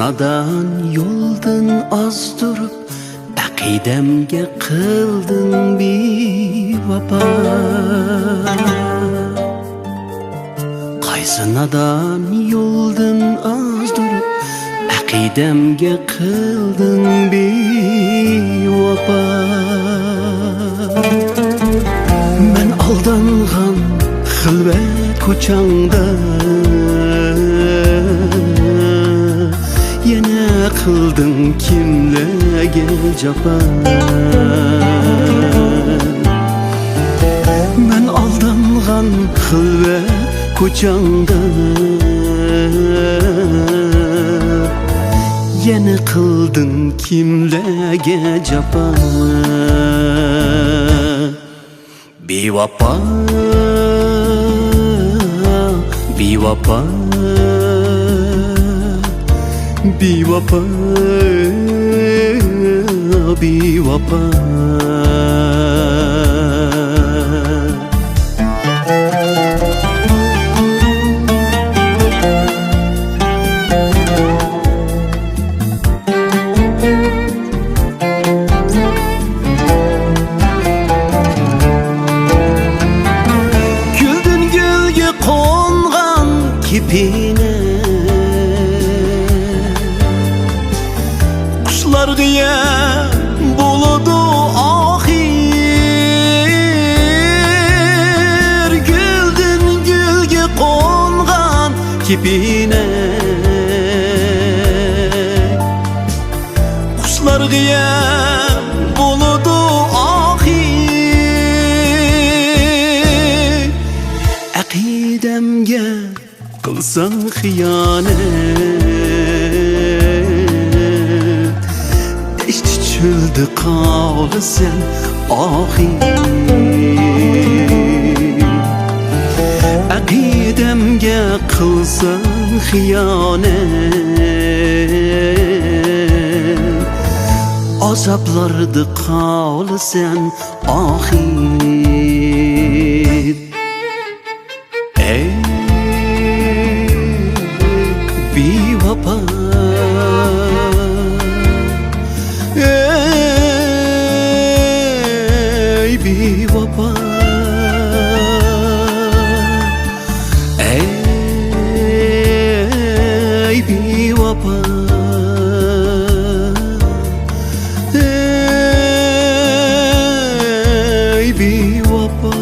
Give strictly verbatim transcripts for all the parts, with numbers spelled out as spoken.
نادان يولدىن ئازدۇرۇپ، ئەقىدەمگە قىلدىڭ بىۋاپا. قايسى نادان يولدىن ئازدۇرۇپ، ئەقىدەمگە قىلدىڭ بىۋاپا. مەن ئالدانغان خىلۋەت كوچاڭدا يەنە قىلدىڭ كىملەرگە جاپا. مەن ئالدانغان خىلۋەت كوچاڭدا يەنە قىلدىڭ كىملەرگە جاپا. بىۋاپا، بىۋاپا، بىۋاپا، بىۋاپا. گۈلدىن گۈلگە قونغان كېپىنە، قۇشلارغا يەم بولىدۇ ئاخىر. گۈلدىن گۈلگە قونغان كېپىنە، قۇشلارغا يەم بولىدۇ ئاخىر. ئەقىدەمگە قىلساڭ خىيانەت، دەشتى چۆلدە قالىسەن ئاخىر. ئەقىدەمگە قىلساڭ خىيانەت، ئازابلاردا قالىسەن ئاخىر. ئەي بىۋاپا، ئەي بىۋاپا، ئەي بىۋاپا. ئەي بىۋاپا.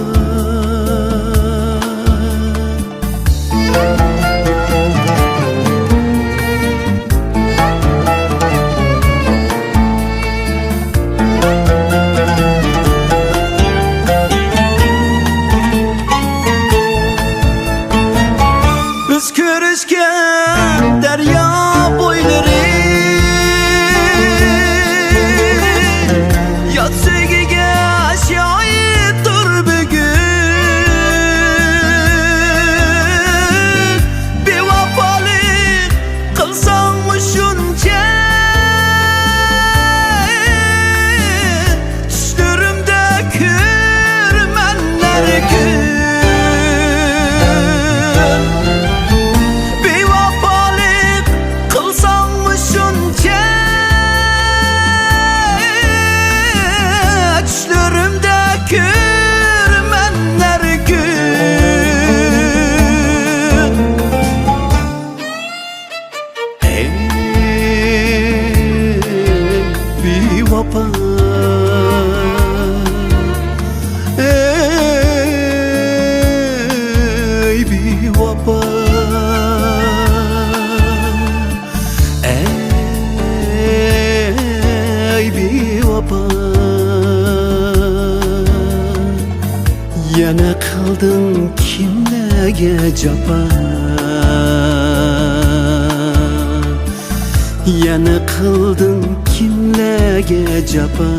بىز كۆرۈشكەن دەريا بويلىرى، يات سۆيگۈگە شاھىتتۇر بۈگۈن. بىۋاپالىق قىلساڭمۇ شۇنچە، چۈشلىرىمدە كۆرىمەن ھەر كۈن. بىۋاپالىق قىلساڭمۇ شۇنچە، چۈشلىرىمدە كۆرىمەن ھەر كۈن. ئەي بىۋاپا، ئەي بىۋاپا، ئەي بىۋاپا. يەنە قىلدىڭ كىملەرگە جاپا، يەنە قىلدىڭ كىملەرگە جاپا.